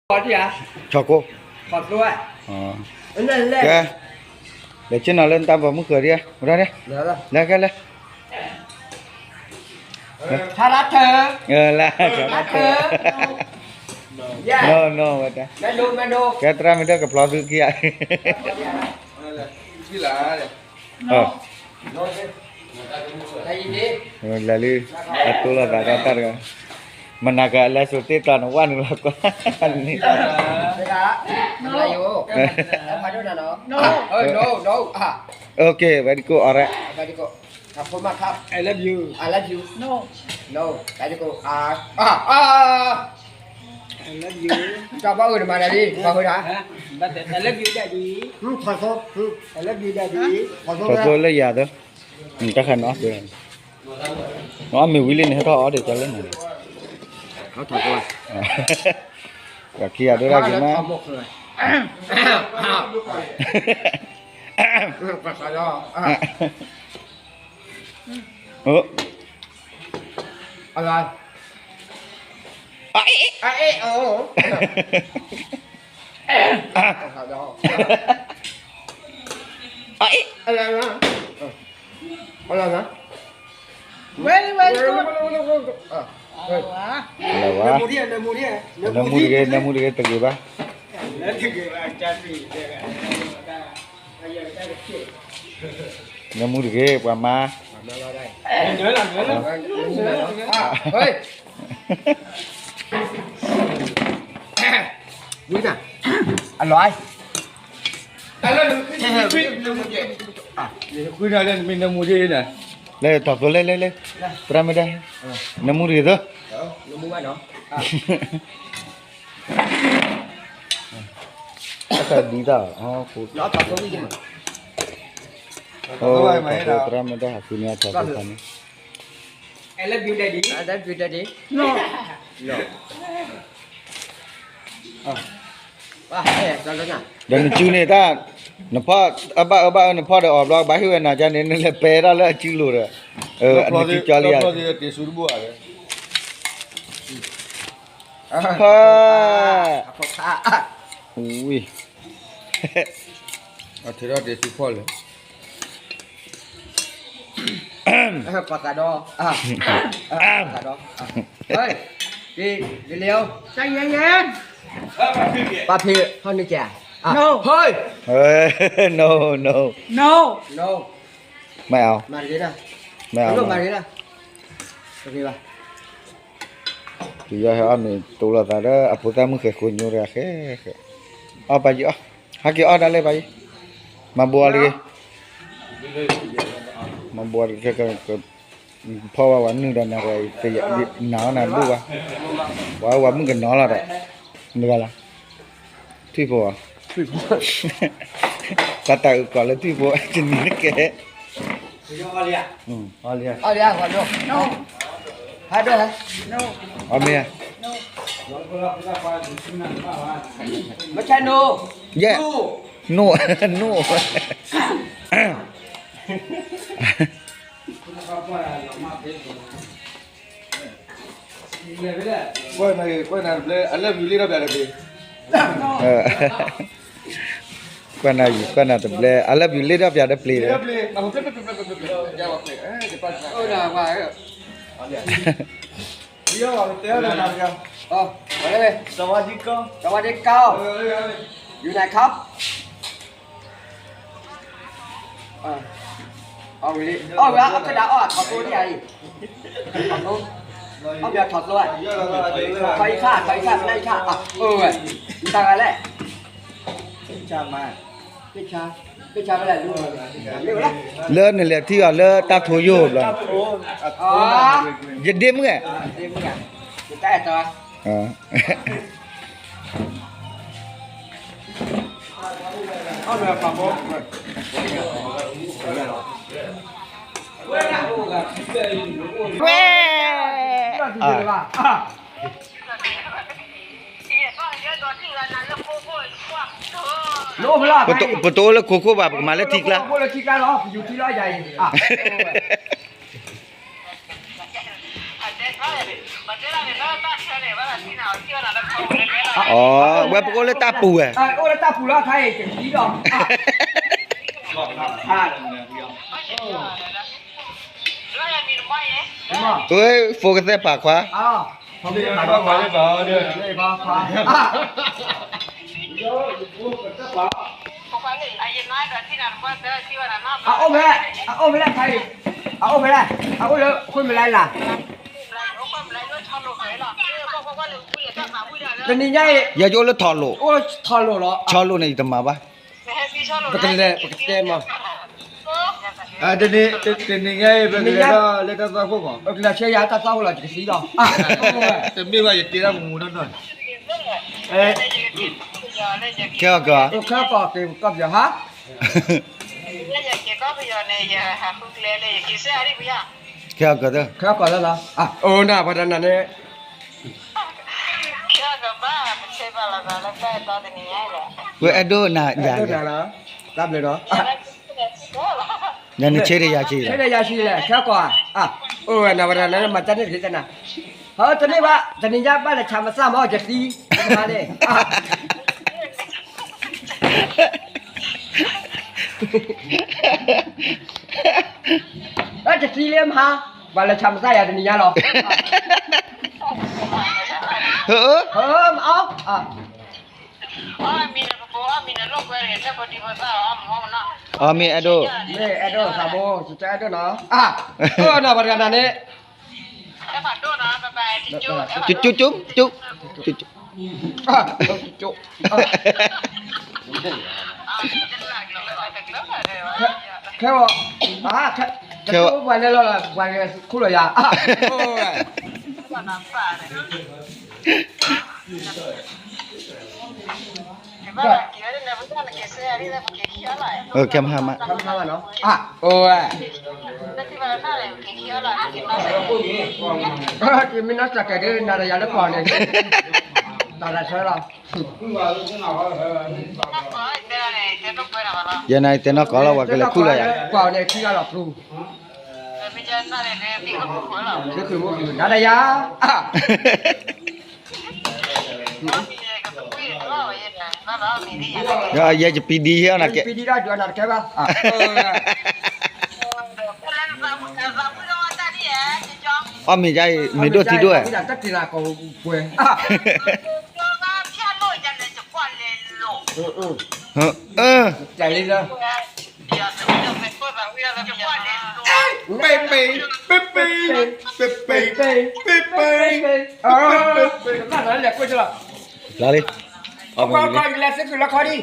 ဆီၣ်ကိၣ်, ကဲ, လဲၤဆ့ၣ်နီၤလၢနတၢ်ပိာ်မုၣ်ဃၢၤဒံး, ဝဲဒၣ်, လဲၤကဲလဲၣ်, ထါလၢထၢ, လၢထါလၢထၢ, နီၢ်နီၢ်ဝဲတၢ်, ကဲသရၣ်မ့ၢ်တၢ်ကဖျီသုခံဂၤ လဲၤလံ, အတိၢ်လိာ်သးတၢ်တဂၤ, မနၤကလဲၤစိာ်တ့ၢ်ကျီနဝၣ်နုာ်လီၤကွၢ်, ဝဲဒ်ကိၣ်အီၤရဲ, ထီၣ်ဖိလၢယၤသၢ, တၢ်ခါန့ၣ်အီၣ်သၢ, နအီၣ်မ့ၤဝံၤလံန့ၣ် ဟဲထီၣ်အီၣ်ဒံးကၢလၢန့ၣ်, ပှၤခံဂၤဒိၣ်ဒၣ်က့ၤမး, အ့ၣ်, အ့ၣ်, ဝဲလံဝဲလံ, လၢဝါ, နၢမူတဂ့ၤ နၢမူတဂ့ၤ တဂ့ၤဘၣ်, နၢမူတဂ့ၤ ပှၤမါ, ဝံၤနၤ, အလီၤ, ဃုနၤလၢနမ့ၢ်နၢမူဒ်န့ၣ်, လဲၤထီၣ်သိလၢလဲၤလဲၤ, သရၣ်မ့ၢ်ဒၣ်, နၢမူတဂ့ၤသိ, တၢ်ဒ်တၢ်, သရၣ်မ့ၢ်ဒၣ်ဟးဃုန့ၢ်အထီၣ်သိခါန့ၣ်, I love you, daddy. I love you, daddy. ဒီးနစုန့ၣ်တၢ်, နဖီၣ်, အဘၣ်အၢဘၣ်အၢနဖီၣ်ဒီးအီၤဘျီ ဘၣ်ဟ့ၣ်ဝဲနၤကန့ၣ် နလဲၤပဲတၢ်လၢအစုလိၤဒီး, နစုကၠီလံဧါ, ဝံၤ, အထုးထီၣ်တ့ၢ်ဆူဖီၣ်လၢ ပှၤသးဒီ, သးဒီ, ဒ်လဲၣ်, ပာ်ဖံးထီၣ်န့ၢ်ကဲ, No, no, no, no, မ့ၢ်အီၤ, မ့ၢ်အီၤ, မ့ၢ်အီၤ, တယီဟဲအီၣ်မ့ၤတိလိာ်သးဒီး အဖိသၣ်မုၣ်ဃဲၤဃိညိတဂၤဃဲ, အီၣ်ပာ်ယံၤအီၣ်, ဟဲက့ၤအီၣ်ဒၣ်လဲာ်ပာ်ယံၤ, မၤဘိးအီၤတဂ့ၤ, မၤဘိးအီၤတဂ့ၤ, ဖီၣ်ဝဲဝဲနုာ်ဒီးနၤဝဲ, နၤအီၣ်နၤဘူၣ်ဘၣ်, ပှၤဝဲမုၣ်ကနီၤလီၤဒီး, မတၤဂၤလီၤ, ထွံၣ်ဖိ, တၢ်တၢ်အုးကီးလၢထွံၣ်ဖိ တနံၤတကဲ, အီၣ်လံဧါ, အီၣ်လံဧါ, အီၣ်မ့ၢ်ဧါ, ယဲ, နိၣ်, နိၣ် ကွၢ်နၤ, ကွၢ်နၤတဘျဲ, I love you လ့ၣ်ဒီးပျးတဘျဲ, ကွၢ်နၤ, ကွၢ်နၤတဘျဲ, I love you လ့ၣ်ဒီးပျးတဘျဲ, တဘျဲ, စဝၤဒံကီ, စဝၤဒံကီ, ယူနၤခီ, အီၣ်ဝဲ, အီၣ်ဝဲ, အီၣ်ကဒါအီၣ်, ထီၣ်သိဒံးအံၤ, ထီၣ်သိ, အီၣ်မ့ၢ်ထီၣ်သိ, ထီၣ်အံၤခါ, ထီၣ်အံၤခါ, နအံၤခါ, အဝဲ, နတၢ်ဂၤလဲၣ်, လၢနလဲၤထံၣ်အီၤလၢတၢ်ထိယိာ်ဘျီ, ယဒ့မုၣ်ဧါ, ယတၢ်အဲၣ်တီ ပတအိၣ်လၢခိခိၣ်ဘၣ်, ပကမၤလၢထံကျါ, လၢထံကျါလီၤ, ယူၤထံလီၤယၤအံၤ, အတဲထီၣ်န့ၣ်, ပတဲဒၣ်န့ၣ်လၢတၢ်ဆၢန့ၣ် ဘၣ်သးထံၣ်နၤအီၤ ထံၣ်ဝဲနၤလၢဖီပူၤလၢလဲလီၤ အီ ဝဲပအိၣ်လၢတၢ်ပူၤဝဲ, အိၣ်လၢတၢ်ပူၤလီၤ ခါအံၤတကံဒီး, ဝဲဖိကသဲၣ်ပာ်ခွါ, အအိၣ်ဖဲလဲၣ်, အအိၣ်ဖဲလဲၣ်ခါအံၤ, အအိၣ်ဖဲလဲၣ်, အအိၣ်လၢဃိမလါလၢ် တနံၤညါအံၤ, ယအိၣ်လၢထီၣ်လိာ်, အိၣ်ထီၣ်လိာ်လီၤ, ဆီလိာ်န့ၣ် ယတမၤဘၣ်, ပကလဲၤ ပကတဲမး, တနံၤညါအံၤ ပကလဲၤဆှၢယၤတၢ်သးဖိလီၤ ယကသံလီၤ, တမ့ၢ်ဘၣ် ယတဲဒၣ်မူမူနီၢ်နီၢ်, ခဲအီၣ်ကီၢ်, ခဲအီၣ်ကီၢ်က့ၤကီၢ်ပယီၤဟါ, ခဲအီၣ်ကီၢ်, ခဲအီၣ်ကီၢ်လၢလီၤ, အိၣ်နၤပှၤတနၤန့ၣ် ဝဲအဲၣ်ဒိးနၤယၤ, တၢ်ဘျုးဒီး, ယနဆၢထၢၣ်ယၤဆံး, ဆၢထၢၣ်ယၤဆံးလဲၣ် ခဲကီၢ်, အိၣ်ဝဲနၤဝဲဒၣ်နၤမၤတၢ်န့ၣ်တဂ့ၤတနၤ, ဟဲတမ့ၢ်ဘၣ် တနံၤညါဘၣ်လဲၤဆါမစၢ်မၤအီၣ်ယသံ, မၤန့ၣ် အတသံလၢမဟါ, ပှၤလဲၤဆါမစၢ်ယၤတနံၤညါလီၤ, မ့ၢ်အဲၣ်ဒိး, မ့ၢ်အဲၣ်ဒိးသးဘိ, ကၠိကၠိကၠိ, ခဲအီၣ်, ကၠိပှၤလဲၤလီၤလီၤ ပှၤလဲၤခူၣ်လီၤယၤ, ကဲမဟါမး, အိၣ်ဝဲ, ကမ့ၢ်နီၢ်စၢ်ကဲဒ်နၤဒီးယၤလၢပှၤန့ၣ်, တၢ်တၢ်ဆၢလီၤ, ယနၤတဲနီၢ်ကီၢ်လီၤ ပှၤကလဲၤခူၣ်လီၤယၤ, ပှၤန့ၣ်ခံဂၤလီၤပျူၤ, နၤဒီးယၤ ယဲယပံဒံဟဲအီၣ်နၤကဲ, ပံဒံဒီးဒုးအီၣ်နၤတကဲဘၣ်, အီၣ်မ့ၤယါအံၤ မ့ၢ်ဒိၣ်ထံဒိၣ်ဧါ, တၢ်တ့နၤကိးပှဲၤ, တၢ်လံလၢ ပ့ပ့, ပ့ပ့, ပ့ပ့, ပ့ပ့, ပ့ပ့, ပ့ပ့, ပ့ပ့, ပ့ပ့, ပ့ပ့, လါလံ, အီၣ်မ့ၤလံ, လဲၤသ့ခုလီခီဒံး,